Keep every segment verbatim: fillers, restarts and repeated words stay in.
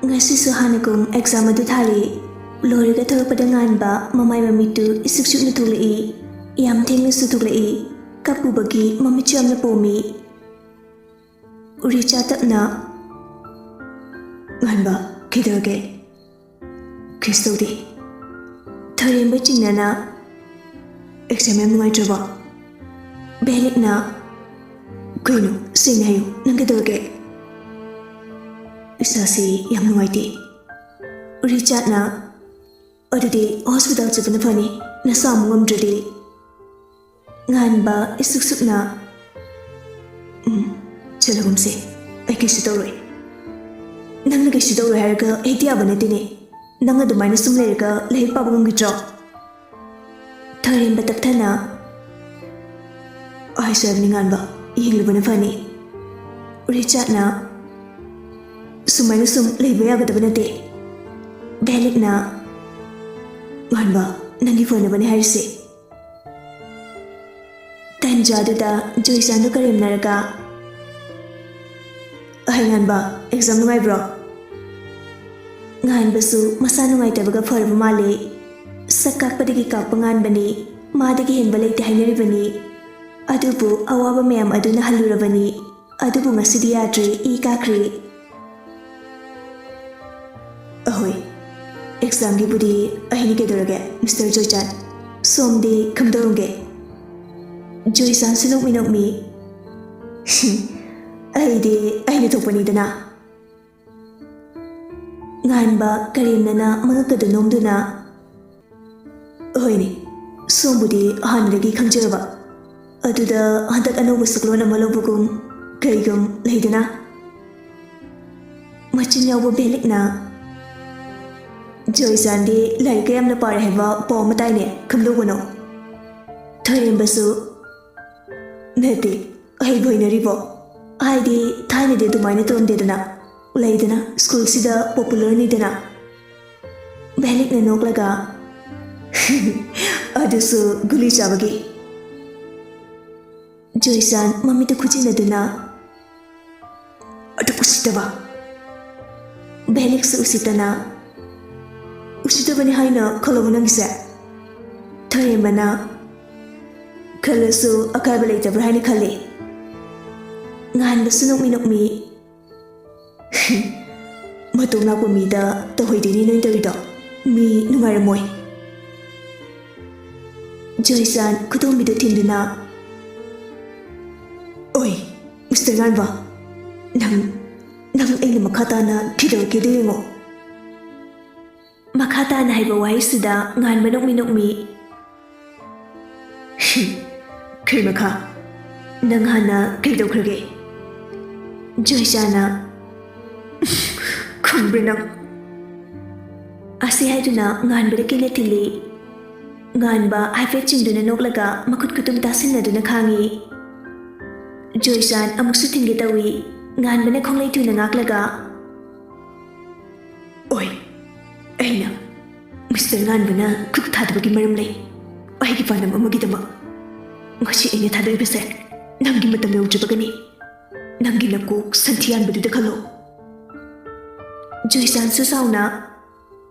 ꯉꯁꯤꯁꯨ ꯍꯥꯟꯅꯒꯨꯝ ꯑꯦꯛꯖꯥꯝ ꯑꯗꯨ ꯊꯥꯔꯦ꯫ ꯂꯣꯏꯔꯒ ꯊꯣꯛꯂꯛꯄꯗ ꯉꯥꯟꯕ ꯃꯃꯥꯏ ꯃꯃꯤꯠꯇꯨ ꯏꯁꯨꯛ ꯁꯨꯛꯅ ꯊꯣꯛꯂꯛꯏ꯫ ꯌꯥꯝ ꯊꯦꯡꯅꯁꯨ ꯊꯣꯛꯂꯛꯏ꯫ ꯀꯞꯄꯨꯕꯒꯤ ꯃꯃꯤꯠꯁꯨ ꯌꯥꯝꯅ ꯄꯣꯝꯃꯤ꯫ ꯔꯤꯆꯥ ꯇꯞꯅ, "ꯉꯥꯟꯕ, ꯀꯩꯗꯧꯔꯒꯦ?" "ꯀꯩꯁꯨ ꯇꯧꯗꯦ꯫" ꯊꯣꯏꯔꯦꯝꯕ ꯆꯤꯡꯅꯅ, "ꯑꯦꯛꯖꯥꯝ ꯌꯥꯝ ꯅꯨꯡꯉꯥꯏꯇ꯭ꯔꯕꯣ?" ꯚꯦꯂꯤꯛꯅ, "ꯀꯩꯅꯣ? ꯁꯦꯡꯅ ꯍꯥꯏꯌꯨ, ꯅꯪ ꯀꯩꯗꯧꯔꯒꯦ?" "ꯏꯁꯥꯁꯤ ꯌꯥꯝ ꯅꯨꯡꯉꯥꯏꯇꯦ꯫" ꯔꯤꯆꯥꯔꯗꯅ, "ꯑꯗꯨꯗꯤ ꯍꯣꯁꯄꯤꯇꯥꯜ ꯆꯠꯄꯅ ꯐꯅꯤ, ꯅꯁꯥ ꯑꯃꯨꯛ ꯉꯝꯗ꯭ꯔꯗꯤ꯫" ꯉꯥꯟꯕ ꯏꯁꯨꯛ ꯁꯨꯛꯅ, "ꯎꯝ, ꯆꯠꯂꯒꯨꯝꯁꯦ, ꯑꯩ ꯀꯩꯁꯨ ꯇꯧꯔꯣꯏ꯫" "ꯅꯪꯅ ꯀꯩꯁꯨ ꯇꯧꯔꯣꯏ ꯍꯥꯏꯔꯒ ꯍꯦꯛꯇ ꯌꯥꯕ ꯅꯠꯇꯦꯅꯦ꯫ ꯅꯪ ꯑꯗꯨꯃꯥꯏꯅ ꯁꯨꯝ ꯂꯩꯔꯒ ꯂꯥꯏꯔꯤꯛ ꯄꯥꯕ ꯉꯝꯈꯤꯗ꯭ꯔꯣ?" ꯊꯣꯏꯔꯦꯝꯕ ꯇꯞꯊꯅ, "ꯑꯩꯁꯨ ꯍꯥꯏꯕꯅꯤ ꯉꯥꯟꯕ, ꯌꯦꯡꯂꯨꯕꯅ ꯐꯅꯤ꯫" ꯔꯤꯆꯥꯔꯗꯅ, "ꯁꯨꯃꯥꯏꯅ ꯁꯨꯝ ꯂꯩꯕ ꯌꯥꯒꯗꯕ ꯅꯠꯇꯦ꯫" ꯚꯦꯂꯤꯛꯅ, "ꯉꯥꯟꯕ, ꯅꯪꯒꯤ ꯐꯅꯕꯅꯦ ꯍꯥꯏꯔꯤꯁꯦ꯫" ꯇꯟꯖꯥꯗꯨꯗ ꯖꯣꯏꯆꯥꯟꯗꯨ ꯀꯔꯦꯝꯅꯔꯒ, "ꯑꯍꯩ ꯉꯥꯟꯕ, ꯑꯦꯛꯖꯥꯝ ꯅꯨꯡꯉꯥꯏꯕ꯭ꯔꯣ?" ꯉꯥꯟꯕꯁꯨ ꯃꯁꯥ ꯅꯨꯡꯉꯥꯏꯇꯕꯒ ꯐꯔꯕ ꯃꯥꯜꯂꯦ꯫ ꯁꯛ ꯀꯥꯛꯄꯗꯒꯤ ꯀꯥꯛꯄ ꯉꯥꯟꯕꯅꯤ, ꯃꯥꯗꯒꯤ ꯍꯦꯟꯕ ꯂꯩꯇꯦ ꯍꯥꯏꯅꯔꯤꯕꯅꯤ꯫ ꯑꯗꯨꯕꯨ ꯑꯋꯥꯕ ꯃꯌꯥꯝ ꯑꯗꯨꯅ ꯍꯜꯂꯨꯔꯕꯅꯤ꯫ ꯑꯗꯨꯕꯨ ꯉꯁꯤꯗꯤ ꯌꯥꯗ꯭ꯔꯦ, ꯏ ꯀꯥꯈ꯭ꯔꯦ꯫ "ꯑꯍꯣꯏ, ꯑꯦꯛꯖꯥꯝꯒꯤꯕꯨꯗꯤ ꯑꯩꯅ ꯀꯩꯗꯧꯔꯒꯦ, ꯃꯤꯁꯇꯔ ꯖꯣꯏꯆꯥꯟ? ꯁꯣꯝꯗꯤ ꯀꯝꯗꯧꯔꯝꯒꯦ?" ꯖꯣꯏꯆꯥꯟꯁꯨ ꯅꯣꯛꯃꯤ ꯅꯣꯛꯃꯤ, "ꯑꯩꯗꯤ ꯑꯩꯅ ꯊꯣꯛꯄꯅꯤꯗꯅ꯫" ꯉꯥꯟꯕ ꯀꯔꯦꯝꯅꯅ ꯃꯉꯛꯀꯗꯨ ꯅꯣꯝꯗꯨꯅ, "ꯍꯣꯏꯅꯦ, ꯁꯣꯝꯕꯨꯗꯤ ꯍꯥꯟꯅꯗꯒꯤ ꯈꯪꯖꯔꯕ꯫ ꯑꯗꯨꯗ ꯍꯟꯗꯛ ꯑꯅꯧꯕ ꯁꯛꯂꯣꯟ ꯑꯃ ꯂꯧꯕꯒꯨꯝ ꯀꯩꯒꯨꯝ ꯂꯩꯗꯅ꯫" ꯃꯆꯤꯟ ꯌꯥꯎꯕ ꯚꯦꯂꯤꯛꯅ, "ꯖꯣꯏꯆꯥꯟꯗꯤ ꯂꯥꯏꯔꯤꯛꯀ ꯌꯥꯝꯅ ꯄꯥꯔꯦ ꯍꯥꯏꯕ ꯄꯥꯎ ꯑꯃ ꯇꯥꯏꯅꯦ, ꯀꯝꯗꯧꯕꯅꯣ?" ꯊꯣꯏꯔꯦꯝꯕꯁꯨ, "ꯅꯠꯇꯦ, ꯑꯍꯩꯕ ꯍꯩꯅꯔꯤꯕꯣ? ꯍꯥꯏꯗꯤ ꯊꯥꯏꯅꯗꯤ ꯑꯗꯨꯃꯥꯏꯅ ꯇꯧꯔꯝꯗꯦꯗꯅ, ꯂꯩꯗꯅ, ꯁ꯭ꯀꯨꯜꯁꯤꯗ ꯄꯣꯄꯨꯂꯔꯅꯤꯗꯅ꯫" ꯚꯦꯂꯤꯛꯅ ꯅꯣꯛꯂꯒ, "ꯑꯗꯨꯁꯨ ꯒꯨꯂꯤ ꯆꯥꯕꯒꯤ?" ꯖꯣꯏꯆꯥꯟ ꯃꯃꯤꯠꯇ ꯈꯨꯖꯤꯟꯅꯗꯨꯅ, "ꯑꯗꯨ ꯎꯁꯤꯠꯇꯕ!" ꯐꯦꯂꯤꯛꯁꯁꯨ ꯎꯁꯤꯠꯇꯅ, "ꯎꯁꯤꯠꯇꯕꯅꯤ ꯍꯥꯏꯅ ꯈꯜꯂꯕ ꯅꯪꯒꯤꯁꯦ?" ꯊꯣꯏꯔꯦꯝꯕꯅ, "ꯈꯜꯂꯁꯨ ꯑꯀꯥꯏꯕ ꯂꯩꯇꯕ꯭ꯔꯥ ꯍꯥꯏꯅ ꯈꯜꯂꯤ꯫ ꯉꯥꯟꯕꯁꯨ ꯅꯣꯛꯃꯤ ꯅꯣꯛꯃꯤ꯫ "ꯃꯇꯣꯝ ꯂꯥꯛꯄ ꯃꯤꯗ ꯇꯧꯍꯩꯗꯦꯅꯦ ꯅꯣꯏ ꯇꯧꯔꯤꯗꯣ꯫ ꯃꯤ ꯅꯨꯡꯉꯥꯏꯔꯝꯃꯣꯏ꯫" ꯖꯣꯏꯆꯥꯟ ꯈꯨꯗꯣꯝꯕꯤꯗ ꯊꯤꯟꯗꯨꯅ, "ꯑꯣꯏ, ꯃꯤꯁꯇꯔ ꯉꯥꯟꯕ, ꯅꯪ, ꯅꯪ ꯑꯩꯅ ꯃꯈꯥ ꯇꯥꯅ ꯀꯩꯗꯧꯔꯛꯀꯦꯗꯣ ꯌꯦꯡꯉꯣ꯫" ꯃꯈꯥ ꯇꯥꯅ ꯍꯥꯏꯕ ꯋꯥꯍꯩꯁꯤꯗ ꯉꯥꯟꯕ ꯅꯣꯛꯃꯤ ꯅꯣꯛꯃꯤ꯫ "ꯀꯩ ꯃꯈꯥ? ꯅꯪ ꯍꯥꯟꯅ ꯀꯩ ꯇꯧꯈ꯭ꯔꯒꯦ?" ꯖꯣꯏꯆꯥꯅ, "ꯈꯪꯕ꯭ꯔꯥ ꯅꯪ?" ꯑꯁꯤ ꯍꯥꯏꯗꯨꯅ ꯉꯥꯟꯕꯗ ꯀꯤꯅ ꯊꯤꯜꯂꯤ꯫ ꯉꯥꯟꯕ ꯍꯥꯏꯐꯦꯠ ꯆꯤꯡꯗꯨꯅ ꯅꯣꯛꯂꯒ ꯃꯈꯨꯠ ꯈꯨꯇꯨꯝ ꯇꯥꯁꯤꯟꯅꯗꯨꯅ ꯈꯥꯡꯉꯤ꯫ ꯖꯣꯏꯆꯥꯟ ꯑꯃꯨꯛꯁꯨ ꯊꯤꯡꯒꯦ ꯇꯧꯏ꯫ ꯉꯥꯟꯕꯅ ꯈꯣꯡꯂꯩ ꯊꯨꯅ ꯉꯥꯛꯂꯒ, "ꯑꯣꯏ, ꯑꯩꯅ ꯃꯤꯁꯇꯔ ꯉꯥꯟꯕꯅ ꯈꯨꯠ ꯊꯥꯗꯕꯒꯤ ꯃꯔꯝ ꯂꯩ꯫ ꯑꯩꯒꯤ ꯄꯥꯟꯗꯝ ꯑꯃꯒꯤꯗꯃꯛ ꯉꯁꯤ ꯑꯩꯅ ꯊꯥꯗꯣꯛꯏꯕꯁꯦ ꯅꯪꯒꯤ ꯃꯇꯝ ꯌꯧꯗ꯭ꯔꯤꯕꯒꯅꯤ꯫ ꯅꯪꯒꯤ ꯅꯀꯣꯛ ꯁꯟꯊꯤ ꯌꯥꯟꯕꯗꯨꯗ ꯈꯜꯂꯣ꯫" ꯖꯣꯏꯆꯥꯟꯁꯨ ꯁꯥꯎꯅ,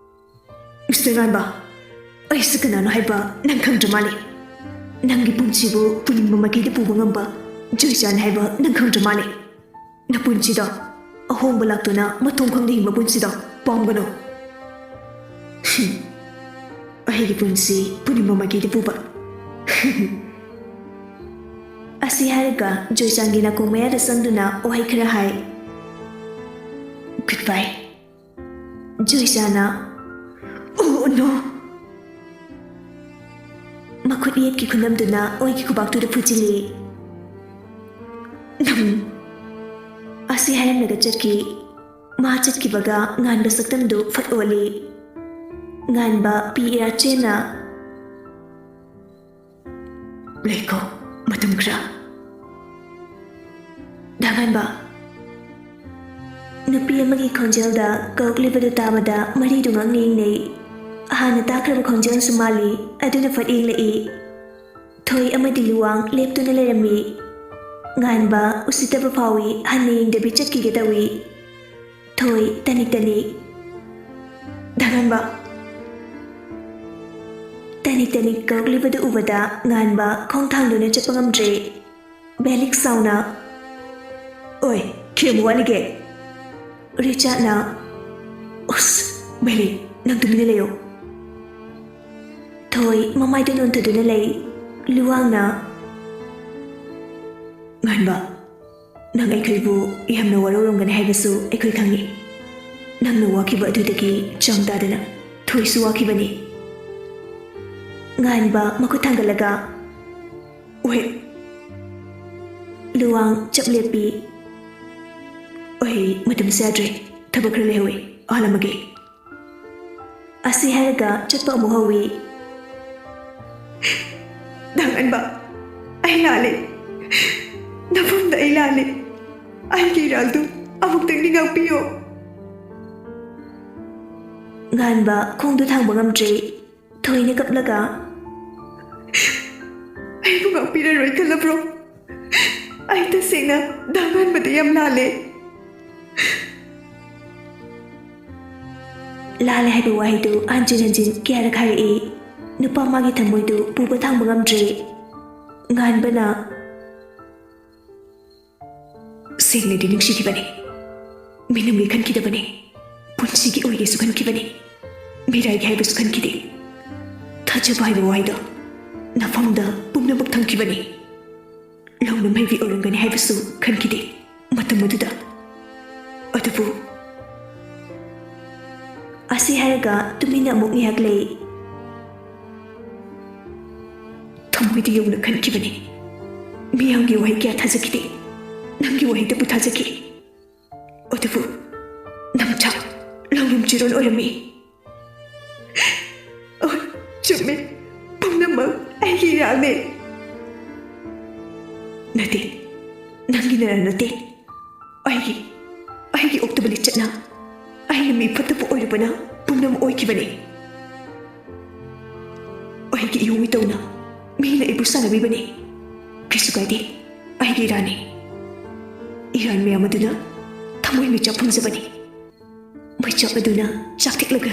"ꯃꯤꯁꯇꯔ ꯉꯥꯟꯕ, ꯑꯩꯁꯤ ꯀꯅꯥꯅꯣ ꯍꯥꯏꯕ ꯅꯪ ꯈꯪꯗ꯭ꯔ ꯃꯥꯜꯂꯦ꯫ ꯅꯪꯒꯤ ꯄꯨꯟꯁꯤꯕꯨ ꯄꯨꯅꯤꯡꯕ ꯃꯥꯏꯀꯩꯗ ꯄꯨꯕ ꯉꯝꯕ ꯖꯣꯏꯆꯥꯟ ꯍꯥꯏꯕ ꯅꯪ ꯈꯪꯗ꯭ꯔ ꯃꯥꯜꯂꯦ꯫ ꯅꯄꯨꯟꯁꯤꯗ ꯑꯍꯣꯡꯕ ꯂꯥꯛꯇꯨꯅ ꯃꯊꯣꯡ ꯈꯪꯗ ꯍꯤꯡꯕ ꯄꯨꯟꯁꯤꯗ ꯄꯥꯝꯒꯅꯨ꯫" "ꯍꯨꯝ, ꯑꯩꯒꯤ ꯄꯨꯟꯁꯤ ꯄꯨꯅꯤꯡꯕ ꯃꯥꯏꯀꯩꯗ ꯄꯨꯕ꯫" ꯑꯁꯤ ꯍꯥꯏꯔꯒ ꯖꯣꯏꯆꯥꯟꯒꯤ ꯅꯥꯀꯣꯡ ꯃꯌꯥꯗ ꯆꯪꯗꯨꯅ ꯋꯥꯍꯩ ꯈꯔ ꯍꯥꯏ꯫ "Goodbye꯫" ꯖꯣꯏꯆꯥꯅ, "Oh no!" ꯃꯈꯨꯠ ꯌꯦꯠꯀꯤ ꯈꯨꯅꯝꯗꯨꯅ ꯑꯣꯏꯒꯤ ꯈꯨꯕꯥꯛꯇꯨꯗ ꯐꯨꯖꯤꯜꯂꯤ꯫ "ꯅꯪ!" ꯑꯁꯤ ꯍꯥꯏꯔꯝꯂꯒ ꯆꯠꯈꯤ꯫ ꯃꯥ ꯆꯠꯈꯤꯕꯒ ꯉꯥꯟꯕ ꯁꯛꯇꯝꯗꯨ ꯐꯠ ꯑꯣꯜꯂꯤ꯫ ꯉꯥꯟꯕ ꯄꯤ ꯏꯔꯥ ꯆꯦꯟꯅ, "ꯂꯩꯈꯣ, ꯃꯇꯝ ꯈꯔ꯫" "ꯗꯥ ꯉꯥꯟꯕ!" ꯅꯨꯄꯤ ꯑꯃꯒꯤ ꯈꯣꯟꯖꯦꯜꯗ ꯀꯧꯔꯛꯂꯤꯕꯗꯨ ꯇꯥꯕꯗ ꯃꯔꯤꯗꯨ ꯉꯛꯅ ꯌꯦꯡꯅꯩ꯫ ꯍꯥꯟꯅ ꯇꯥꯈ꯭ꯔꯕ ꯈꯣꯟꯖꯦꯜꯁꯨ ꯃꯥꯜꯂꯤ, ꯑꯗꯨꯅ ꯐꯠ ꯌꯦꯡꯂꯛꯏ꯫ ꯊꯣꯏ ꯑꯃꯗꯤ ꯂꯨꯋꯥꯡ ꯂꯦꯞꯇꯨꯅ ꯂꯩꯔꯝꯃꯤ꯫ ꯉꯥꯟꯕ ꯎꯁꯤꯠꯇꯕ ꯐꯥꯎꯏ, ꯍꯟꯅ ꯌꯦꯡꯗꯕꯤ ꯆꯠꯈꯤꯒꯦ ꯇꯧꯏ꯫ ꯊꯣꯏ ꯇꯅꯤꯛ ꯇꯅꯤꯛ꯫ ꯗꯥ ꯉꯥꯟꯕ꯫ ꯇꯅꯤꯛ ꯇꯅꯤꯛ ꯀꯧꯔꯛꯂꯤꯕꯗꯨ ꯎꯕꯗ ꯉꯥꯟꯕ ꯈꯣꯡ ꯊꯥꯡꯗꯨꯅ ꯆꯠꯄ ꯉꯝꯗ꯭ꯔꯦ꯫ ꯕꯦꯂꯤꯛ ꯆꯥꯎꯅ, "ꯑꯣꯏ, ꯀꯌꯥꯝ ꯋꯥꯠꯂꯤꯒꯦ?" ꯔꯤꯆꯥꯔꯗꯅ, "ꯎꯁ, ꯕꯦꯂꯤꯛ, ꯅꯪ ꯇꯨꯃꯤꯟꯅ ꯂꯩꯌꯣ꯫" ꯊꯣꯏ ꯃꯃꯥꯏꯗ ꯅꯣꯟꯊꯗꯨꯅ ꯂꯩ꯫ ꯂꯨꯋꯥꯡꯅ, "ꯉꯥꯟꯕ, ꯅꯪ ꯑꯩꯈꯣꯏꯕꯨ ꯌꯥꯝꯅ ꯋꯥꯔꯧꯔꯝꯒꯅꯤ ꯍꯥꯏꯕꯁꯨ ꯑꯩꯈꯣꯏ ꯈꯪꯏ꯫ ꯅꯪꯅ ꯋꯥꯈꯤꯕ ꯑꯗꯨꯗꯒꯤ ꯆꯥꯡ ꯇꯥꯗꯅ ꯊꯣꯏꯁꯨ ꯋꯥꯈꯤꯕꯅꯤ꯫" ꯉꯥꯟꯕ ꯃꯈꯨꯠ ꯊꯥꯡꯒꯠꯂꯒ, "ꯋꯦꯠ꯫" ꯂꯨꯋꯥꯡ ꯆꯞ ꯂꯦꯞꯄꯤ꯫ "ꯑꯩ ꯃꯇꯝ ꯆꯥꯗ꯭ꯔꯦ, ꯊꯕꯛ ꯈꯔ ꯂꯩꯍꯧꯋꯤ, ꯍꯜꯂꯝꯃꯒꯦ꯫" ꯑꯁꯤ ꯍꯥꯏꯔꯒ ꯆꯠꯄ ꯑꯃꯨꯛ ꯍꯧꯏ꯫ "ꯗꯥ ꯉꯥꯟꯕ, ꯑꯩ ꯂꯥꯜꯂꯦ꯫ ꯅꯐꯝꯗ ꯑꯩ ꯂꯥꯜꯂꯦ꯫ ꯑꯩꯒꯤ ꯏꯔꯥꯜꯗꯨ ꯑꯃꯨꯛꯇꯪꯗꯤ ꯉꯥꯛꯄꯤꯌꯣ꯫" ꯉꯥꯟꯕ ꯈꯣꯡꯗꯨ ꯊꯥꯡꯕ ꯉꯝꯗ꯭ꯔꯦ꯫ ꯊꯣꯏꯅ ꯀꯞꯂꯒ, "ꯑꯩꯕꯨ ꯉꯥꯛꯄꯤꯔꯔꯣꯏ ꯈꯜꯂꯕ꯭ꯔꯣ? ꯑꯩ ꯇꯁꯦꯡꯅ ꯗꯥ ꯉꯥꯟꯕꯗ ꯌꯥꯝ ꯂꯥꯜꯂꯦ꯫" ꯂꯥꯜꯂꯦ ꯍꯥꯏꯕ ꯋꯥꯍꯩꯗꯨ ꯍꯟꯖꯤꯟ ꯍꯟꯖꯤꯟ ꯀꯌꯥꯔꯛ ꯍꯥꯏꯔꯛꯏ꯫ ꯅꯨꯄꯥ ꯃꯥꯒꯤ ꯊꯃꯣꯏꯗꯨ ꯄꯨꯕ ꯊꯥꯡꯕ ꯉꯝꯗ꯭ꯔꯦ꯫ ꯉꯥꯟꯕꯅ, "ꯁꯦꯡꯅꯗꯤ ꯅꯨꯡꯁꯤꯈꯤꯕꯅꯤ, ꯃꯤꯅꯨꯡꯒꯤ ꯈꯟꯈꯤꯗꯕꯅꯤ, ꯄꯨꯟꯁꯤꯒꯤ ꯑꯣꯏꯒꯦꯁꯨ ꯈꯟꯈꯤꯕꯅꯤ, ꯃꯤꯔꯥꯏꯒꯤ ꯍꯥꯏꯕꯁꯨ ꯈꯟꯈꯤꯗꯦ꯫ ꯊꯥꯖꯕ ꯍꯥꯏꯕ ꯋꯥꯍꯩꯗꯣ ꯅꯐꯝꯗ ꯄꯨꯝꯅꯃꯛ ꯊꯝꯈꯤꯕꯅꯤ꯫ ꯂꯧꯅꯝ ꯍꯩꯕꯤ ꯑꯣꯏꯔꯝꯒꯅꯤ ꯍꯥꯏꯕꯁꯨ ꯈꯟꯈꯤꯗꯦ ꯃꯇꯝ ꯑꯗꯨꯗ꯫ ꯑꯗꯨꯕꯨ꯫" ꯑꯁꯤ ꯍꯥꯏꯔꯒ ꯇꯨꯃꯤꯟꯅ ꯑꯃꯨꯛ ꯉꯥꯏꯍꯥꯛ ꯂꯩ꯫ "ꯊꯃꯣꯏꯗ ꯌꯧꯅ ꯈꯟꯈꯤꯕꯅꯤ꯫ ꯃꯤꯌꯥꯝꯒꯤ ꯋꯥꯍꯩ ꯀꯌꯥ ꯊꯥꯖꯈꯤꯗꯦ꯫ ꯅꯪꯒꯤ ꯋꯥꯍꯩꯗꯕꯨ ꯊꯥꯖꯈꯤ꯫ ꯑꯗꯨꯕꯨ ꯅꯝꯆꯥ ꯂꯧꯅꯝ ꯆꯤꯔꯣꯟ ꯑꯣꯏꯔꯝꯃꯤ꯫" "ꯑꯣ, ꯆꯨꯝꯃꯤ꯫ ꯄꯨꯝꯅꯃꯛ ꯑꯩꯒꯤ ꯏꯔꯥꯜꯅꯤ꯫" "ꯅꯠꯇꯦ, ꯅꯪꯒꯤ ꯅꯔꯥꯜ ꯅꯠꯇꯦ꯫ ꯑꯩꯒꯤ, ꯑꯩꯒꯤ ꯑꯣꯛꯇꯕ ꯂꯤꯆꯠꯅ, ꯑꯩꯅ ꯃꯤ ꯐꯠꯇꯕ ꯑꯣꯏꯔꯨꯕꯅ ꯄꯨꯝꯅꯃꯛ ꯑꯣꯏꯈꯤꯕꯅꯤ꯫ ꯑꯩꯒꯤ ꯏꯌꯣꯡ ꯏꯇꯧꯅ ꯃꯤꯅ ꯑꯩꯕꯨ ꯁꯥꯟꯅꯕꯤꯕꯅꯤ꯫ ꯀꯩꯁꯨ ꯀꯥꯏꯗꯦ, ꯑꯩꯒꯤ ꯏꯔꯥꯜꯅꯤ꯫ ꯏꯔꯥꯜ ꯃꯌꯥꯝ ꯑꯗꯨꯅ ꯊꯃꯣꯏ ꯃꯤꯆꯥꯛ ꯐꯪꯖꯕꯅꯤ꯫ ꯃꯩꯆꯥꯛ ꯑꯗꯨꯅ ꯆꯥꯛꯊꯤꯛꯂꯒ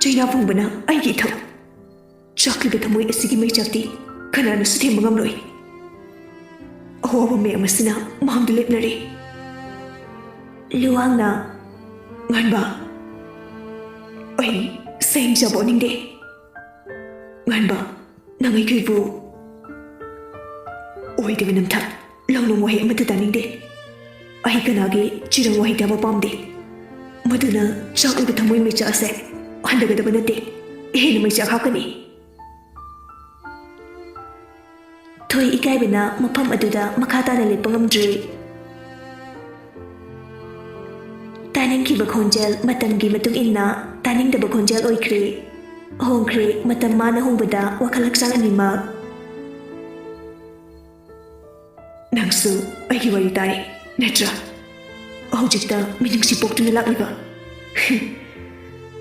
ꯆꯩꯅꯥ ꯐꯣꯡꯕꯅ ꯑꯩꯒꯤ ꯏꯊꯧ꯫ ꯆꯥꯛꯂꯤꯕ ꯊꯃꯣꯏ ꯑꯁꯤꯒꯤ ꯃꯩꯆꯥꯛꯇꯤ ꯀꯅꯥꯅꯁꯨ ꯊꯦꯝꯕ ꯉꯝꯂꯣꯏ꯫ ꯑꯋꯥꯕ ꯃꯌꯥꯝ ꯑꯁꯤꯅ ꯃꯥꯡꯗ ꯂꯦꯞꯅꯔꯦ꯫ ꯂꯨꯋꯥꯡꯅ, "ꯉꯥꯟꯕ, ꯑꯩ ꯁꯩ ꯆꯥꯕ ꯑꯣꯟꯅꯤꯡꯗꯦ꯫ ꯉꯥꯟꯕ, ꯅꯪ ꯑꯩꯈꯣꯏꯕꯨ ꯑꯣꯏꯗꯕ ꯅꯝꯊꯥꯛ ꯂꯧꯅꯨꯡ ꯋꯥꯍꯩ ꯑꯃꯠꯇ ꯇꯥꯅꯤꯡꯗꯦ꯫ ꯑꯩ ꯀꯅꯥꯒꯤ ꯆꯤꯔꯪ ꯋꯥꯍꯩ ꯇꯥꯕ ꯄꯥꯝꯗꯦ꯫ ꯃꯗꯨꯅ ꯆꯥꯛꯂꯤꯕ ꯊꯃꯣꯏ ꯃꯩꯆꯥꯛ ꯑꯁꯦ ꯍꯟꯊꯒꯗꯕ ꯅꯠꯇꯦ, ꯍꯦꯟꯅ ꯃꯩꯆꯥꯛ ꯍꯥꯞꯀꯅꯤ꯫" ꯊꯣꯏ ꯏꯀꯥꯏꯕꯅ ꯃꯐꯝ ꯑꯗꯨꯗ ꯃꯈꯥ ꯇꯥꯅ ꯂꯦꯞꯄ ꯉꯝꯗ꯭ꯔꯦ꯫ ꯇꯥꯅꯤꯡꯈꯤꯕ ꯈꯣꯟꯖꯦꯜ ꯃꯇꯝꯒꯤ ꯃꯇꯨꯡ ꯏꯟꯅ ꯇꯥꯅꯤꯡꯗꯕ ꯈꯣꯟꯖꯦꯜ ꯑꯣꯏꯈ꯭ꯔꯦ꯫ ꯍꯣꯡꯈ꯭ꯔꯦ, ꯃꯇꯝ ꯃꯥꯅ ꯍꯣꯡꯕꯗ ꯋꯥꯈꯜ ꯍꯛꯆꯥꯡ ꯑꯅꯤꯃꯛ꯫ "ꯅꯪꯁꯨ ꯑꯩꯒꯤ ꯋꯥꯔꯤ ꯇꯥꯔꯦ, ꯅꯠꯇ꯭ꯔꯥ? ꯍꯧꯖꯤꯛꯇ ꯃꯤꯅꯨꯡꯁꯤ ꯄꯣꯛꯇꯨꯅ ꯂꯥꯛꯂꯤꯕ꯫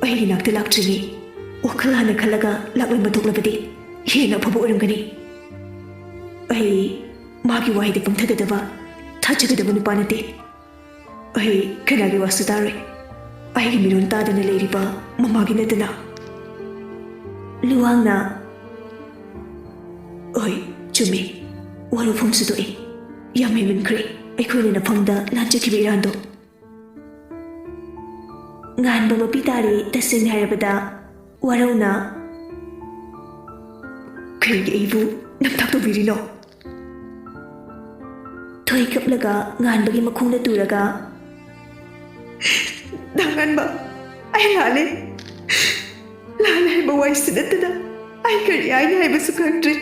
ꯑꯩꯒꯤ ꯅꯥꯛꯇ ꯂꯥꯛꯇ꯭ꯔꯤꯉꯩ ꯋꯥꯈꯜ ꯍꯥꯟꯅ ꯈꯜꯂꯒ ꯂꯥꯛꯂꯝꯕ ꯊꯣꯛꯂꯕꯗꯤ ꯍꯦꯟꯅ ꯑꯐꯕ ꯑꯣꯏꯔꯝꯒꯅꯤ꯫ ꯑꯩ ꯃꯥꯒꯤ ꯋꯥꯍꯩꯗ ꯄꯪꯊꯒꯗꯕ, ꯊꯥꯖꯒꯗꯕ ꯅꯨꯄꯥ ꯅꯠꯇꯦ꯫ ꯑꯩ ꯀꯅꯥꯒꯤ ꯋꯥꯁꯨ ꯇꯥꯔꯣꯏ, ꯑꯩꯒꯤ ꯃꯤꯔꯣꯜ ꯇꯥꯗꯅ ꯂꯩꯔꯤꯕ ꯃꯃꯥꯒꯤ ꯅꯠꯇꯅ꯫" ꯂꯨꯋꯥꯡꯅ, "ꯍꯣꯏ, ꯆꯨꯝꯃꯤ, ꯋꯥꯔꯧꯐꯝꯁꯨ ꯊꯣꯛꯏ꯫ ꯌꯥꯝ ꯍꯦꯟꯃꯟꯈ꯭ꯔꯦ ꯑꯩꯈꯣꯏꯅ ꯅꯐꯝꯗ ꯂꯥꯟꯖꯈꯤꯕ ꯏꯔꯥꯟꯗꯣ꯫" ꯉꯥꯟꯕ ꯃꯄꯤ ꯇꯥꯔꯦ꯫ ꯇꯁꯦꯡꯅ ꯍꯥꯏꯔꯕꯗ ꯋꯥꯔꯧꯅ, "ꯀꯔꯤꯒꯤ ꯑꯩꯕꯨ ꯅꯝꯊꯥꯛ ꯇꯧꯕꯤꯔꯤꯅꯣ?" ꯊꯣꯏ ꯀꯞꯂꯒ ꯉꯥꯟꯕꯒꯤ ꯃꯈꯣꯡꯗ ꯇꯨꯔꯒ, "ꯗꯥ ꯉꯥꯟꯕ, ꯑꯩ ꯂꯥꯜꯂꯦ꯫ ꯂꯥꯜꯂꯦ ꯍꯥꯏꯕ ꯋꯥꯍꯩꯁꯤ ꯅꯠꯇꯅ ꯑꯩ ꯀꯔꯤ ꯍꯥꯏꯅꯤ ꯍꯥꯏꯕꯁꯨ ꯈꯪꯗ꯭ꯔꯦ꯫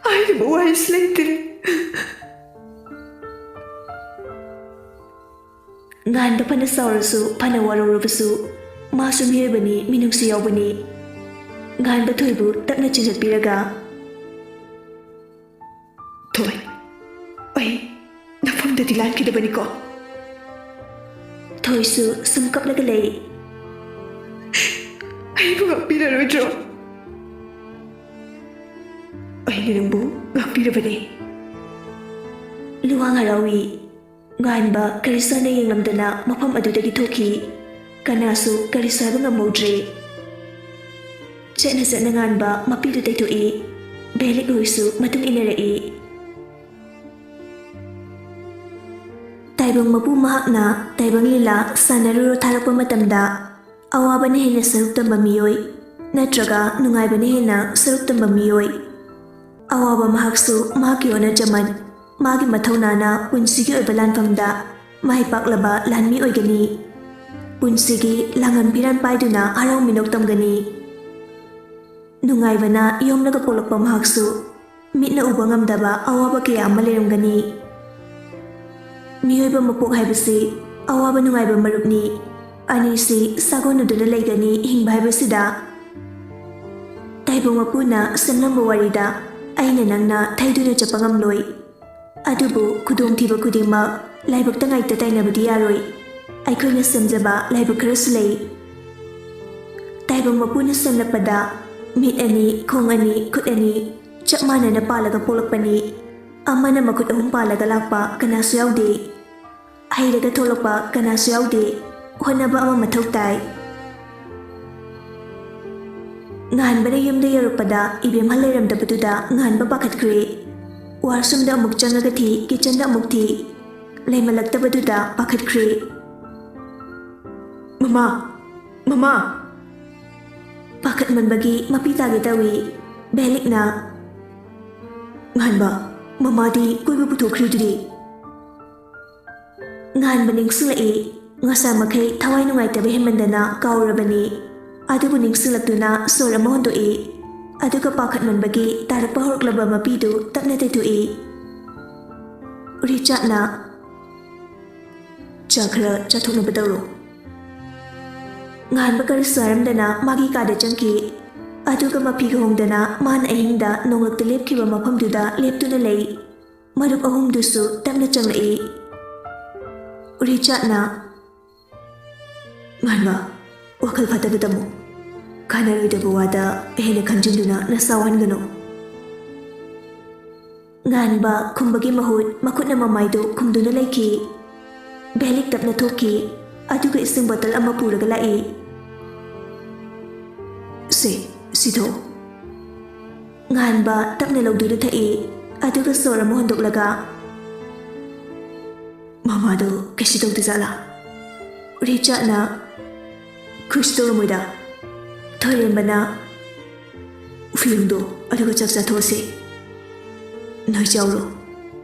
ꯍꯥꯏꯅꯕ ꯋꯥꯍꯩꯁꯨ ꯂꯩꯇ꯭ꯔꯦ꯫" ꯉꯥꯟꯕ ꯐꯅ ꯁꯥꯎꯔꯁꯨ, ꯐꯅ ꯋꯥꯔꯧꯔꯕꯁꯨ, ꯃꯥꯁꯨ ꯃꯤꯑꯣꯏꯕꯅꯤ, ꯃꯤꯅꯨꯡꯁꯤ ꯌꯥꯎꯕꯅꯤ꯫ ꯉꯥꯟꯕ ꯊꯣꯏꯕꯨ ꯇꯞꯅ ꯆꯤꯡꯈꯠꯄꯤꯔꯒ, "ꯊꯣꯏ, ꯑꯩ ꯅꯐꯝꯗꯗꯤ ꯂꯥꯟꯈꯤꯗꯕꯅꯤꯀꯣ꯫" ꯊꯣꯏꯁꯨ ꯁꯨꯝ ꯀꯞꯂꯒ ꯂꯩ꯫ "ꯑꯩꯕꯨ ꯉꯥꯛꯄꯤꯔꯔꯣꯏꯗ꯭ꯔꯣ? ꯑꯩꯅ ꯅꯪꯕꯨ ꯉꯥꯛꯄꯤꯔꯕꯅꯤ꯫" ꯂꯨꯋꯥꯡ ꯍꯔꯥꯎꯏ꯫ ꯉꯥꯟꯕ ꯀꯔꯤꯁꯨ ꯍꯟꯅ ꯌꯦꯡꯂꯝꯗꯅ ꯃꯐꯝ ꯑꯗꯨꯗꯒꯤ ꯊꯣꯛꯈꯤ꯫ ꯀꯅꯥꯁꯨ ꯀꯔꯤꯁꯨ ꯍꯥꯏꯕ ꯉꯝꯍꯧꯗ꯭ꯔꯦ꯫ ꯆꯠꯅ ꯆꯠꯅ ꯉꯥꯟꯕ ꯃꯄꯤꯗꯨ ꯇꯩꯊꯣꯛꯏ꯫ ꯚꯦꯂꯤꯛ ꯍꯣꯏꯁꯨ ꯃꯇꯨꯡ ꯏꯟꯅꯔꯛꯏ꯫ ꯇꯥꯏꯕꯪ ꯃꯄꯨ ꯃꯍꯥꯛꯅ ꯇꯥꯏꯕꯪ ꯂꯤꯂꯥ ꯁꯥꯟꯅꯔꯨꯔꯣ ꯊꯥꯔꯛꯄ ꯃꯇꯝꯗ, ꯑꯋꯥꯕꯅ ꯍꯦꯟꯅ ꯁꯔꯨꯛ ꯇꯝꯕ ꯃꯤꯑꯣꯏ ꯅꯠꯇ꯭ꯔꯒ ꯅꯨꯡꯉꯥꯏꯕꯅ ꯍꯦꯟꯅ ꯁꯔꯨꯛ ꯇꯝꯕ ꯃꯤꯑꯣꯏ? ꯑꯋꯥꯕ ꯃꯍꯥꯛꯁꯨ ꯃꯍꯥꯛꯀꯤ ꯍꯣꯠꯅꯖꯃꯟ, ꯃꯥꯒꯤ ꯃꯊꯧꯅꯥꯅ ꯄꯨꯟꯁꯤꯒꯤ ꯑꯣꯏꯕ ꯂꯥꯟꯐꯝꯗ ꯃꯥꯏ ꯄꯥꯛꯂꯕ ꯂꯥꯟꯃꯤ ꯑꯣꯏꯒꯅꯤ꯫ ꯄꯨꯟꯁꯤꯒꯤ ꯂꯥꯡꯉꯟ ꯐꯤꯔꯥꯟ ꯄꯥꯏꯗꯨꯅ ꯍꯔꯥꯎ ꯃꯤꯅꯣꯛ ꯇꯝꯒꯅꯤ꯫ ꯅꯨꯡꯉꯥꯏꯕꯅ ꯌꯣꯝꯂꯒ ꯄꯣꯛꯂꯛꯄ ꯃꯍꯥꯛꯁꯨ ꯃꯤꯠꯅ ꯎꯕ ꯉꯝꯗꯕ ꯑꯋꯥꯕ ꯀꯌꯥ ꯑꯃ ꯂꯩꯔꯝꯒꯅꯤ꯫ ꯃꯤꯑꯣꯏꯕ ꯃꯄꯣꯛ ꯍꯥꯏꯕꯁꯤ ꯑꯋꯥꯕ ꯅꯨꯡꯉꯥꯏꯕ ꯃꯔꯨꯞꯅꯤ꯫ ꯑꯅꯤꯁꯤ ꯁꯥꯒꯣꯟꯅꯗꯨꯅ ꯂꯩꯒꯅꯤ ꯍꯤꯡꯕ ꯍꯥꯏꯕꯁꯤꯗ꯫ ꯇꯥꯏꯕꯪ ꯃꯄꯨꯅ ꯁꯦꯝꯂꯝꯕ ꯋꯥꯔꯤꯗ ꯑꯩꯅ ꯅꯪꯅ ꯊꯩꯗꯨꯅ ꯆꯠꯄ ꯉꯝꯂꯣꯏ꯫ ꯑꯗꯨꯕꯨ ꯈꯨꯗꯣꯡꯊꯤꯕ ꯈꯨꯗꯤꯡꯃꯛ ꯂꯥꯏꯕꯛꯇ ꯉꯥꯏꯇ ꯇꯥꯏꯅꯕꯗꯤ ꯌꯥꯔꯣꯏ꯫ ꯑꯩꯈꯣꯏꯅ ꯁꯦꯝꯖꯕ ꯂꯥꯏꯕꯛ ꯈꯔꯁꯨ ꯂꯩ꯫ ꯇꯥꯏꯕꯪ ꯃꯄꯨꯅ ꯁꯦꯝꯂꯛꯄꯗ ꯃꯤꯠ ꯑꯅꯤ, ꯈꯣꯡ ꯑꯅꯤ, ꯈꯨꯠ ꯑꯅꯤ ꯆꯞ ꯃꯥꯟꯅꯅ ꯄꯥꯜꯂꯒ ꯄꯣꯛꯂꯛꯄꯅꯤ꯫ ꯑꯃꯅ ꯃꯈꯨꯠ ꯑꯍꯨꯝ ꯄꯥꯜꯂꯒ ꯂꯥꯛꯄ ꯀꯅꯥꯁꯨ ꯌꯥꯎꯗꯦ꯫ ꯍꯩꯔꯒ ꯊꯣꯛꯂꯛꯄ ꯀꯅꯥꯁꯨ ꯌꯥꯎꯗꯦ꯫ ꯍꯣꯠꯅꯕ ꯑꯃ ꯃꯊꯧ ꯇꯥꯏ꯫ ꯉꯥꯟꯕꯅ ꯌꯨꯝꯗ ꯌꯧꯔꯛꯄꯗ ꯏꯕꯦꯝꯍꯜ ꯂꯩꯔꯝꯗꯕꯗꯨꯗ ꯉꯥꯟꯕ ꯄꯥꯈꯠꯈ꯭ꯔꯦ꯫ ꯋꯥꯁꯔꯨꯝꯗ ꯑꯃꯨꯛ ꯆꯪꯉꯒ ꯊꯤ, ꯀꯤꯆꯟꯗ ꯑꯃꯨꯛ ꯊꯤ꯫ ꯂꯩꯃꯜꯂꯛꯇꯕꯗꯨꯗ ꯄꯥꯈꯠꯈ꯭ꯔꯦ꯫ "ꯃꯃꯥ! ꯃꯃꯥ!" ꯄꯥꯈꯠꯃꯟꯕꯒꯤ ꯃꯄꯤ ꯇꯥꯒꯦ ꯇꯧꯏ꯫ ꯚꯦꯂꯤꯛꯅ, "ꯉꯥꯟꯕ, ꯃꯃꯥꯗꯤ ꯀꯣꯏꯕ ꯄꯨꯊꯣꯛꯈ꯭ꯔꯤꯗꯨꯗꯤ?" ꯉꯥꯟꯕ ꯅꯤꯡꯁꯤꯡꯂꯛꯏ꯫ ꯉꯁꯥꯃꯈꯩ ꯊꯋꯥꯏ ꯅꯨꯡꯉꯥꯏꯇꯕ ꯍꯦꯟꯃꯟꯗꯅ ꯀꯥꯎꯔꯕꯅꯤ꯫ ꯑꯗꯨꯕꯨ ꯅꯤꯡꯁꯤꯡꯂꯛꯇꯨꯅ ꯁꯣꯔ ꯑꯃ ꯍꯣꯟꯗꯣꯛꯏ꯫ ꯑꯗꯨꯒ ꯄꯥꯈꯠꯃꯟꯕꯒꯤ ꯇꯥꯔꯛꯄ ꯍꯧꯔꯛꯂꯕ ꯃꯄꯤꯗꯨ ꯇꯞꯅ ꯇꯩꯊꯣꯛꯏ꯫ ꯔꯤꯆꯥꯔꯗꯅ, "ꯆꯥ ꯈꯔ ꯆꯥꯊꯣꯛꯅꯕ ꯇꯧꯔꯣ꯫" ꯉꯥꯟꯕ ꯀꯔꯤꯁꯨ ꯍꯥꯏꯔꯝꯗꯅ ꯃꯥꯒꯤ ꯀꯥꯗ ꯆꯪꯈꯤ꯫ ꯑꯗꯨꯒ ꯃꯐꯤꯒ ꯍꯣꯡꯗꯅ ꯃꯥꯅ ꯑꯍꯤꯡꯗ ꯅꯣꯡꯂꯛꯇ ꯂꯦꯞꯈꯤꯕ ꯃꯐꯝꯗꯨꯗ ꯂꯦꯞꯇꯨꯅ ꯂꯩ꯫ ꯃꯔꯨꯞ ꯑꯍꯨꯝꯗꯨꯁꯨ ꯇꯞꯅ ꯆꯪꯂꯛꯏ꯫ ꯔꯤꯆꯥꯔꯗꯅ, "ꯉꯥꯟꯕ, ꯋꯥꯈꯜ ꯐꯠꯇꯕ ꯇꯝꯃꯨ꯫ ꯀꯥꯟꯅꯔꯣꯏꯗꯕ ꯋꯥꯗ ꯍꯦꯟꯅ ꯈꯟꯖꯤꯟꯗꯨꯅ ꯅꯁꯥ ꯋꯥꯍꯟꯒꯅꯨ꯫" ꯉꯥꯟꯕ ꯈꯨꯝꯕꯒꯤ ꯃꯍꯨꯠ ꯃꯈꯨꯠꯅ ꯃꯃꯥꯏꯗꯨ ꯈꯨꯝꯗꯨꯅ ꯂꯩꯈꯤ꯫ ꯚꯦꯂꯤꯛ ꯇꯞꯅ ꯊꯣꯛꯈꯤ꯫ ꯑꯗꯨꯒ ꯏꯁꯤꯡ ꯕꯣꯇꯜ ꯑꯃ ꯄꯨꯔꯒ ꯂꯥꯛꯏ꯫ "ꯁꯦ, ꯁꯤꯗꯣ꯫" ꯉꯥꯟꯕ ꯇꯞꯅ ꯂꯧꯗꯨꯅ ꯊꯛꯏ, ꯑꯗꯨꯒ ꯁꯣꯔ ꯑꯃ ꯍꯣꯟꯗꯣꯛꯂꯒ, "ꯃꯃꯥꯗꯣ ꯀꯩꯁꯨ ꯇꯧꯗꯖꯥꯠꯂꯥ?" ꯔꯤꯆꯥꯔꯗꯅ, "ꯀꯩꯁꯨ ꯇꯧꯔꯝꯃꯣꯏꯗ꯫" ꯊꯣꯏꯔꯦꯝꯕꯅ, "ꯐꯤꯔꯣꯟꯗꯣ ꯑꯗꯨꯒ ꯆꯥꯛ ꯆꯥꯊꯣꯛꯑꯁꯦ꯫ ꯅꯣꯏ ꯆꯥꯎꯔꯣ꯫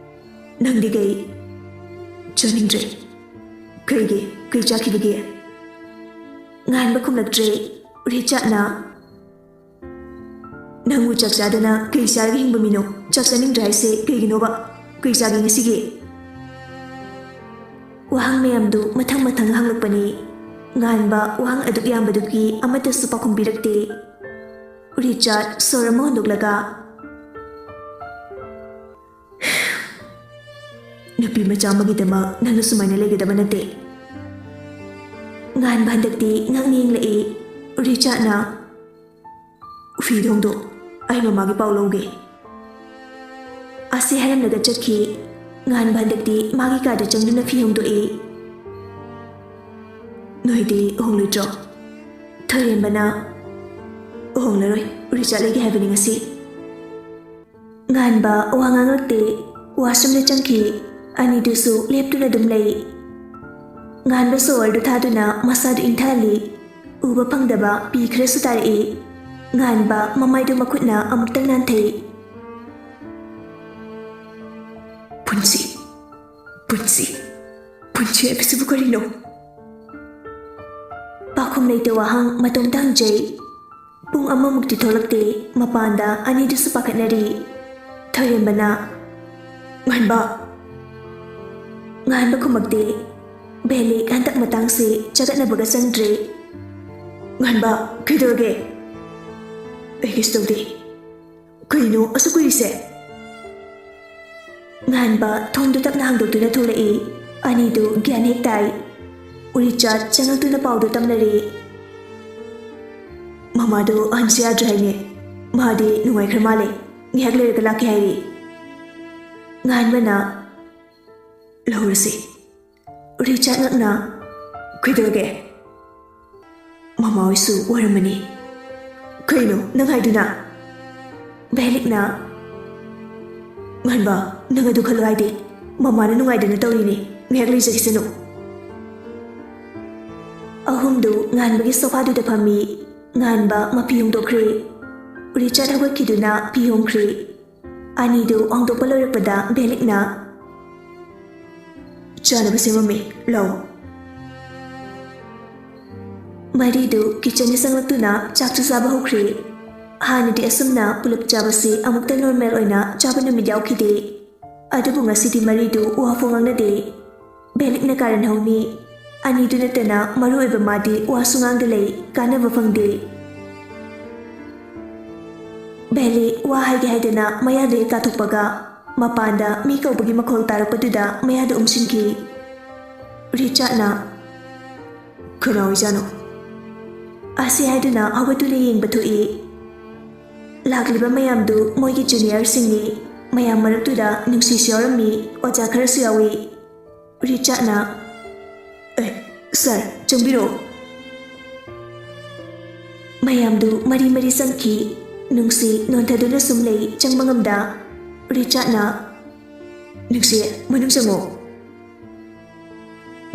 ꯅꯪꯗꯤ ꯀꯩ ꯆꯥꯅꯤꯡꯗ꯭ꯔꯦ? ꯀꯩꯒꯤ? ꯀꯩ ꯆꯥꯈꯤꯕꯒꯦ?" ꯉꯥꯟꯕ ꯈꯨꯝꯂꯛꯇ꯭ꯔꯦ꯫ ꯔꯤꯆꯥꯔꯗꯅ, "ꯅꯪꯕꯨ ꯆꯥꯛ ꯆꯥꯗꯅ ꯀꯩ ꯆꯥꯔꯒ ꯍꯤꯡꯕ ꯃꯤꯅꯣ? ꯆꯥꯛ ꯆꯥꯅꯤꯡꯗ꯭ꯔꯦ ꯍꯥꯏꯁꯦ ꯀꯩꯒꯤꯅꯣꯕ? ꯀꯩ ꯆꯥꯒꯦ ꯉꯁꯤꯒꯤ?" ꯋꯥꯍꯪ ꯃꯌꯥꯝꯗꯨ ꯃꯊꯪ ꯃꯊꯪ ꯍꯪꯂꯛꯄꯅꯤ꯫ ꯉꯥꯟꯕ ꯋꯥꯍꯪ ꯑꯗꯨꯛ ꯌꯥꯝꯕꯗꯨꯒꯤ ꯑꯃꯠꯇꯁꯨ ꯄꯥꯎꯈꯨꯝ ꯄꯤꯔꯛꯇꯦ꯫ ꯔꯤꯆꯥꯔꯗ ꯁꯣꯔ ꯑꯃ ꯍꯣꯟꯗꯣꯛꯂꯒ, "ꯅꯨꯄꯤ ꯃꯆꯥ ꯑꯃꯒꯤꯗꯃꯛ ꯅꯪꯅ ꯁꯨꯃꯥꯏꯅ ꯂꯩꯒꯗꯕ ꯅꯠꯇꯦ꯫" ꯉꯥꯟꯕ ꯍꯟꯗꯛꯇꯤ ꯉꯛꯅ ꯌꯦꯡꯂꯛꯏ꯫ ꯔꯤꯆꯥꯔꯗꯅ, "ꯐꯤꯗꯣ ꯍꯣꯡꯗꯣꯛ, ꯑꯩ ꯃꯃꯥꯒꯤ ꯄꯥꯎ ꯂꯧꯒꯦ꯫" ꯑꯁꯤ ꯍꯥꯏꯔꯝꯂꯒ ꯆꯠꯈꯤ꯫ ꯉꯥꯟꯕ ꯍꯟꯗꯛꯇꯤ ꯃꯥꯒꯤ ꯀꯥꯗ ꯆꯪꯗꯨꯅ ꯐꯤ ꯍꯣꯡꯗꯣꯛꯏ꯫ "ꯅꯣꯏꯗꯤ ꯍꯣꯡꯂꯣꯏꯗ꯭ꯔꯣ?" ꯊꯣꯏꯔꯦꯝꯕꯅ, "ꯍꯣꯡꯂꯔꯣꯏ, ꯔꯤꯆꯥꯔꯗ ꯂꯩꯒꯦ ꯍꯥꯏꯕꯅꯤ ꯉꯁꯤ꯫" ꯉꯥꯟꯕ ꯋꯥ ꯉꯥꯡꯂꯛꯇꯦ꯫ ꯋꯥꯁꯔꯨꯝꯗ ꯆꯪꯈꯤ꯫ ꯑꯅꯤꯗꯨꯁꯨ ꯂꯦꯞꯇꯨꯅ ꯑꯗꯨꯝ ꯂꯩ꯫ ꯉꯥꯟꯕ ꯁꯣꯍꯔꯗꯨ ꯊꯥꯗꯨꯅ ꯃꯁꯥꯗꯨ ꯏꯪꯊꯍꯜꯂꯤ꯫ ꯎꯕ ꯐꯪꯗꯕ ꯄꯤ ꯈꯔꯁꯨ ꯇꯥꯔꯛꯏ꯫ ꯉꯥꯟꯕ ꯃꯃꯥꯏꯗꯨ ꯃꯈꯨꯠꯅ ꯑꯃꯨꯛꯇꯪ ꯅꯥꯟꯊꯩ꯫ "ꯄꯨꯟꯁꯤ, ꯄꯨꯟꯁꯤ, ꯄꯨꯟꯁꯤ ꯍꯥꯏꯕꯁꯤꯕꯨ ꯀꯔꯤꯅꯣ?" ꯄꯥꯎꯈꯨꯝ ꯂꯩꯇ ꯋꯥꯍꯪ ꯃꯇꯣꯝꯇ ꯍꯪꯖꯩ꯫ ꯄꯨꯡ ꯑꯃꯃꯨꯛꯇꯤ ꯊꯣꯛꯂꯛꯇꯦ꯫ ꯃꯄꯥꯟꯗ ꯑꯅꯤꯗꯨꯁꯨ ꯄꯥꯈꯠꯅꯔꯤ꯫ ꯊꯣꯏꯔꯦꯝꯕꯅ, "ꯉꯥꯟꯕ!" ꯉꯥꯟꯕ ꯈꯨꯝꯃꯛꯇꯦ꯫ ꯕꯦꯂꯤꯛ ꯍꯟꯗꯛ ꯃꯇꯥꯡꯁꯦ ꯆꯒꯠꯅꯕꯒ ꯆꯪꯗ꯭ꯔꯦ꯫ "ꯉꯥꯟꯕ, ꯀꯩꯗꯧꯔꯒꯦ?" "ꯑꯩ ꯀꯩꯁꯨ ꯇꯧꯗꯦ꯫ ꯀꯩꯅꯣ ꯑꯁꯨꯛ ꯀꯨꯏꯔꯤꯁꯦ?" ꯉꯥꯟꯕ ꯊꯣꯡꯗꯨ ꯇꯞꯅ ꯍꯥꯡꯗꯣꯛꯇꯨꯅ ꯊꯣꯛꯂꯛꯏ꯫ ꯑꯅꯤꯗꯨ ꯒ꯭ꯌꯥꯟ ꯍꯦꯛ ꯇꯥꯏ꯫ ꯎꯔꯤꯆꯥꯠ ꯆꯪꯂꯛꯇꯨꯅ ꯄꯥꯎꯗꯨ ꯇꯝꯅꯔꯦ꯫ "ꯃꯃꯥꯗꯣ ꯑꯍꯟꯁꯦ ꯌꯥꯗ꯭ꯔꯦ ꯍꯥꯏꯅꯦ꯫ ꯃꯥꯗꯤ ꯅꯨꯡꯉꯥꯏꯈ꯭ꯔ ꯃꯥꯜꯂꯦ꯫ ꯉꯥꯏꯍꯥꯛ ꯂꯩꯔꯒ ꯂꯥꯛꯀꯦ ꯍꯥꯏꯔꯤ꯫" ꯉꯥꯟꯕꯅ, "ꯂꯧꯔꯁꯤ꯫" ꯎꯔꯤꯆꯥꯠ ꯉꯛꯅ, ꯀꯩꯗꯧꯔꯒꯦ? ꯃꯃꯥ ꯍꯣꯏꯁꯨ ꯋꯥꯔꯝꯃꯅꯤ꯫ ꯀꯩꯅꯣ ꯅꯪ ꯍꯥꯏꯗꯨꯅ? ꯕꯦꯂꯤꯛꯅ, "ꯉꯥꯟꯕ, ꯅꯪ ꯑꯗꯨ ꯈꯜꯂꯨ ꯍꯥꯏꯗꯤ? ꯃꯃꯥꯅ ꯅꯨꯡꯉꯥꯏꯗꯅ ꯇꯧꯔꯤꯅꯤ꯫ ꯉꯥꯏꯍꯥꯛ ꯂꯩꯖꯈꯤꯁꯅꯨ꯫" ꯑꯍꯨꯝꯗꯨ ꯉꯥꯟꯕꯒꯤ ꯁꯣꯐꯥꯗꯨꯗ ꯐꯝꯃꯤ꯫ ꯉꯥꯟꯕ ꯃꯄꯤ ꯍꯣꯡꯗꯣꯛꯈ꯭ꯔꯦ꯫ ꯔꯤꯆꯥꯔꯗ ꯍꯧꯒꯠꯈꯤꯗꯨꯅ ꯐꯤ ꯍꯣꯡꯈ꯭ꯔꯦ꯫ ꯑꯅꯤꯗꯨ ꯍꯣꯡꯗꯣꯛꯄ ꯂꯣꯏꯔꯛꯄꯗ ꯕꯦꯂꯤꯛꯅ, "ꯆꯥꯅꯕ ꯁꯦꯝꯃꯝꯃꯤ, ꯂꯥꯛꯑꯣ꯫" ꯃꯔꯤꯗꯨ ꯀꯤꯆꯟꯗ ꯆꯪꯂꯛꯇꯨꯅ ꯆꯥꯛꯁꯨ ꯆꯥꯕ ꯍꯧꯈ꯭ꯔꯦ꯫ ꯍꯥꯟꯅꯗꯤ ꯑꯁꯨꯝꯅ ꯄꯨꯂꯞ ꯆꯥꯕꯁꯤ ꯑꯃꯨꯛꯇ ꯅꯣꯔꯃꯦꯜ ꯑꯣꯏꯅ ꯆꯥꯕ ꯅꯨꯃꯤꯠ ꯌꯥꯎꯈꯤꯗꯦ꯫ ꯑꯗꯨꯕꯨ ꯉꯁꯤꯗꯤ ꯃꯔꯤꯗꯨ ꯋꯥ ꯐꯥꯎ ꯉꯥꯡꯅꯗꯦ꯫ ꯕꯦꯂꯤꯛꯅ ꯀꯥꯔꯟ ꯍꯧꯅꯤ꯫ ꯑꯅꯤꯗꯨ ꯅꯠꯇꯅ ꯃꯔꯨ ꯑꯣꯏꯕ ꯃꯥꯗꯤ ꯋꯥꯁꯨ ꯉꯥꯡꯗ ꯂꯩ, ꯀꯥꯟꯅꯕ ꯐꯪꯗꯦ꯫ ꯕꯦꯂꯤ ꯋꯥ ꯍꯥꯏꯒꯦ ꯍꯥꯏꯗꯅ ꯃꯌꯥꯗ ꯍꯦꯛ ꯀꯥꯊꯣꯛꯄꯒ, ꯃꯄꯥꯟꯗ ꯃꯤ ꯀꯧꯕꯒꯤ ꯃꯈꯣꯜ ꯇꯥꯔꯛꯄꯗꯨꯗ ꯃꯌꯥꯗ ꯎꯝꯁꯤꯟꯈꯤ꯫ ꯔꯤꯆꯥꯔꯗꯅ, "ꯀꯅꯥ ꯑꯣꯏꯖꯥꯠꯅꯣ?" ꯑꯁꯤ ꯍꯥꯏꯗꯨꯅ ꯍꯧꯒꯠꯇꯨꯅ ꯌꯦꯡꯕ ꯊꯣꯛꯏ꯫ ꯂꯥꯛꯂꯤꯕ ꯃꯌꯥꯝꯗꯨ ꯃꯣꯏꯒꯤ ꯖꯨꯅꯤꯌꯔꯁꯤꯡꯅꯤ꯫ ꯃꯌꯥꯝ ꯃꯔꯛꯇꯨꯗ ꯅꯨꯡꯁꯤꯁꯨ ꯌꯥꯎꯔꯝꯃꯤ, ꯑꯣꯖꯥ ꯈꯔꯁꯨ ꯌꯥꯎꯏ꯫ ꯔꯤꯆꯥꯔꯗꯅ, "ꯑꯦ, ꯁꯥꯔ, ꯆꯪꯕꯤꯔꯛꯑꯣ꯫" ꯃꯌꯥꯝꯗꯨ ꯃꯔꯤ ꯃꯔꯤ ꯆꯪꯈꯤ꯫ ꯅꯨꯡꯁꯤ ꯅꯣꯟꯊꯗꯨꯅ ꯁꯨꯝ ꯂꯩ, ꯆꯪꯕ ꯉꯝꯗ꯫ ꯔꯤꯆꯥꯔꯗꯅ, "ꯅꯨꯡꯁꯤ, ꯃꯅꯨꯡ ꯆꯪꯉꯣ꯫"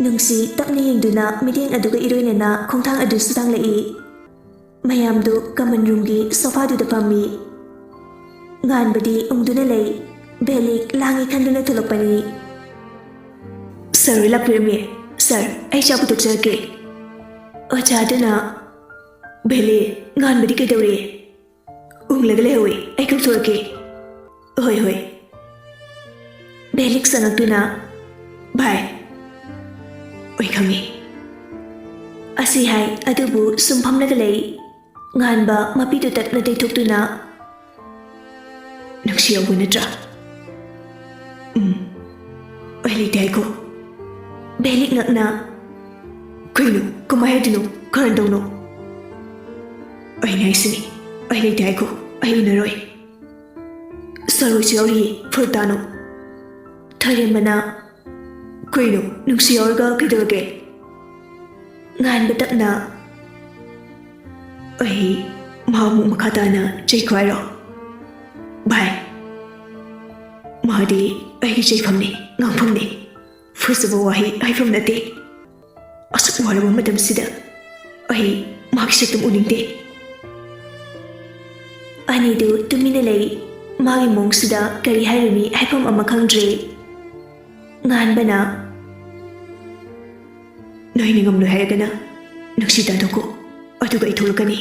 ꯅꯨꯡꯁꯤ ꯇꯞꯅ ꯌꯦꯡꯗꯨꯅ ꯃꯤꯠꯌꯦꯡ ꯑꯗꯨꯒ ꯏꯔꯣꯏꯅꯅ ꯈꯣꯡꯊꯥꯡ ꯑꯗꯨꯁꯨ ꯊꯥꯡꯂꯛꯏ꯫ ꯃꯌꯥꯝꯗꯨ ꯀꯃꯟ ꯔꯨꯝꯒꯤ ꯁꯣꯐꯥꯗꯨꯗ ꯐꯝꯃꯤ꯫ ꯉꯥꯟꯕꯗꯤ ꯎꯪꯗꯨꯅ ꯂꯩ꯫ ꯕꯦꯂꯤꯛ ꯂꯥꯡꯉꯤ ꯈꯟꯗꯨꯅ ꯊꯣꯛꯂꯛꯄꯅꯤ꯫ "ꯁꯥꯔ ꯍꯣꯏ ꯂꯥꯛꯄꯤꯔꯝꯃꯤ꯫ ꯁꯥꯔ, ꯑꯩ ꯆꯥ ꯄꯨꯊꯣꯛꯆꯔꯛꯀꯦ꯫" ꯑꯣꯖꯥꯗꯨꯅ, "ꯕꯦꯂꯤ, ꯉꯥꯟꯕꯗꯤ ꯀꯩꯗꯧꯔꯤ? ꯎꯪꯂꯒ ꯂꯩꯍꯧꯋꯤ, ꯑꯩ ꯀꯧꯊꯣꯔꯛꯀꯦ꯫" "ꯍꯣꯏ, ꯍꯣꯏ꯫" ꯕꯦꯂꯤꯛ ꯆꯪꯉꯛꯇꯨꯅ, "ꯚꯥꯏ, ꯑꯩ ꯈꯪꯉꯤ꯫" ꯑꯁꯤ ꯍꯥꯏ, ꯑꯗꯨꯕꯨ ꯁꯨꯝ ꯐꯝꯂꯒ ꯂꯩ꯫ ꯉꯥꯟꯕ ꯃꯄꯤꯗꯨ ꯇꯠꯅ ꯇꯩꯊꯣꯛꯇꯨꯅ, "ꯅꯨꯡꯁꯤ ꯌꯥꯎꯕ ꯅꯠꯇ꯭ꯔꯥ?" "ꯎꯝ, ꯑꯩ ꯂꯩꯇꯦ ꯍꯥꯏꯈꯣ꯫" ꯕꯦꯂꯤꯛ ꯉꯛꯅ, "ꯀꯩꯅꯣ? ꯀꯃꯥꯏ ꯍꯥꯏꯗꯣꯏꯅꯣ? ꯀꯔꯝ ꯇꯧꯅꯣ?" "ꯑꯩꯅ ꯍꯥꯏꯁꯤꯅꯤ, ꯑꯩ ꯂꯩꯇꯦ ꯍꯥꯏꯈꯣ, ꯑꯩ ꯎꯅꯔꯣꯏ꯫" "ꯁꯥꯔ ꯍꯣꯏꯁꯨ ꯌꯥꯎꯔꯤꯌꯦ, ꯐꯔꯛ ꯇꯥꯅꯣ꯫" ꯊꯔꯦꯝꯕꯅ, "ꯀꯩꯅꯣ? ꯅꯨꯡꯁꯤ ꯌꯥꯎꯔꯒ ꯀꯩꯗꯧꯔꯒꯦ?" ꯉꯥꯟꯕ ꯇꯞꯅ, "ꯑꯩ ꯃꯍꯥꯛꯃꯨꯛ ꯃꯈꯥ ꯇꯥꯅ ꯆꯩꯈꯣ ꯍꯥꯏꯔꯣ? ꯚꯥꯏ, ꯃꯥꯗꯤ ꯑꯩꯒꯤ ꯆꯩꯐꯝꯅꯤ, ꯉꯥꯡꯐꯝꯅꯤ꯫ ꯐꯖꯕ ꯋꯥꯍꯩ ꯍꯥꯏꯐꯝ ꯅꯠꯇꯦ꯫ ꯑꯁꯨꯛ ꯋꯥꯔꯕ ꯃꯇꯝꯁꯤꯗ ꯑꯩ ꯃꯍꯥꯛꯀꯤ ꯁꯛꯇꯝ ꯎꯅꯤꯡꯗꯦ꯫" ꯑꯅꯤꯗꯨ ꯇꯨꯃꯤꯟꯅ ꯂꯩ꯫ ꯃꯥꯒꯤ ꯃꯑꯣꯡꯁꯤꯗ ꯀꯔꯤ ꯍꯥꯏꯔꯨꯅꯤ, ꯍꯥꯏꯐꯝ ꯑꯃ ꯈꯪꯗ꯭ꯔꯦ꯫ ꯉꯥꯟꯕꯅ, "ꯅꯣꯏꯅ ꯉꯝꯂꯣꯏ ꯍꯥꯏꯔꯒꯅ ꯅꯪꯁꯤ ꯇꯥꯟꯊꯣꯛꯈꯣ, ꯑꯗꯨꯒ ꯑꯩ ꯊꯣꯛꯂꯛꯀꯅꯤ꯫"